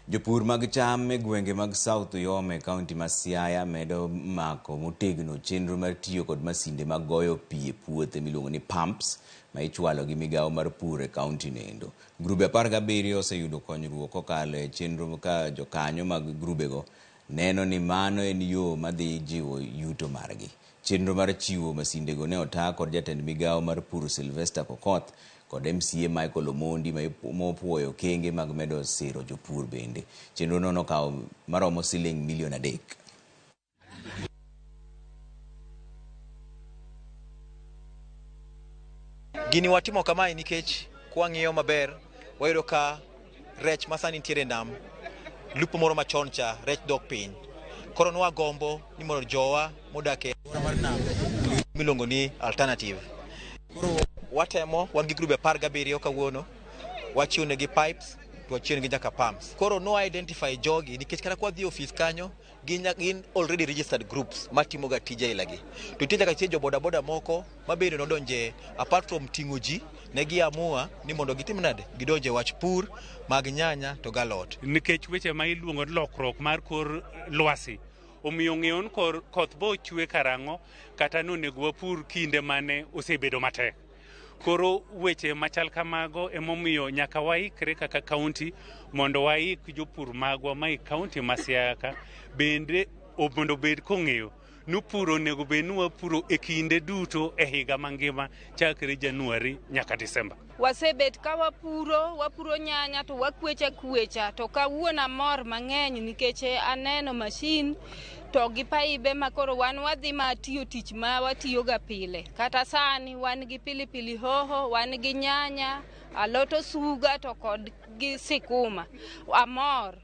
Jopur mag cham e gwenge mag South Uyoma e kaunti ma Siaya medo mako motegno chenro mar tiyo kod masinde mag goyo pi e puothe miluongo ni pumps ma ichwalo gi migawo mar pur e kaunti noendo. Grube 17 oseyudo konyruok kokalo e chenro ka jokanyo mag grubego neno ni mano en yo madhi jiwo yuto margi. Chenro mar chiwo masindego ne ota kod jatend migawo mar pur Sylvester Kokoth kod MCA Michael Omondi mopuoyo okenge mag medo siro jopur bende. Chenrono nokawo maromo siling milion 3. Gini watimo kamae nikech kwang'iyo maber wayudo ka rech masani nitiere e nam lupo moro machon cha rech dok piny. Koro nwagombo ni mondo jowa modak e alwora mar nam miluongo ni alternative. Koro watemo wan gi grube 17 kawuono wachiwo negi pipes to wachiwo negi nyaka pumps. Koro no identify jogi nikech kata kwa dhi e ofis kanyo gin already registered groups matimo ga tije aila gi. To nitie nyaka nitie jo boda boda moko ma bende nodonje apart from ting'o ji ne giamua ni mondo gitim nade gidonje wach pur mag nyanya to galot. Nikech weche ma iluongo ni lokruok mar kor lwasi omiyo ng'eyo ni kor koth bo chwe karang'o kata ni onego wapur kinde mane osebedo matek. Koro weche machal kamago emomiyo nyaka waikre kaka kaunti mondo waik jopur magwa ma e kaunti ma Siaya ka bende mondo obed kong'eyo ni puro onego bed ni wapuro e kinde duto e higa mangima chakre Januari nyaka Disemba. Wasebet ka wapuro, wapuro nyanya to wakwecha kwecha to kawuono amor mang'eny nikech aneno mashin to gi paibe ma koro wan wadhi ma tiyo tich ma watiyoga pile. Kata sani wan gi pilipili hoho, wan gi nyanya, alot osuga to kod gi sikuma. Amor.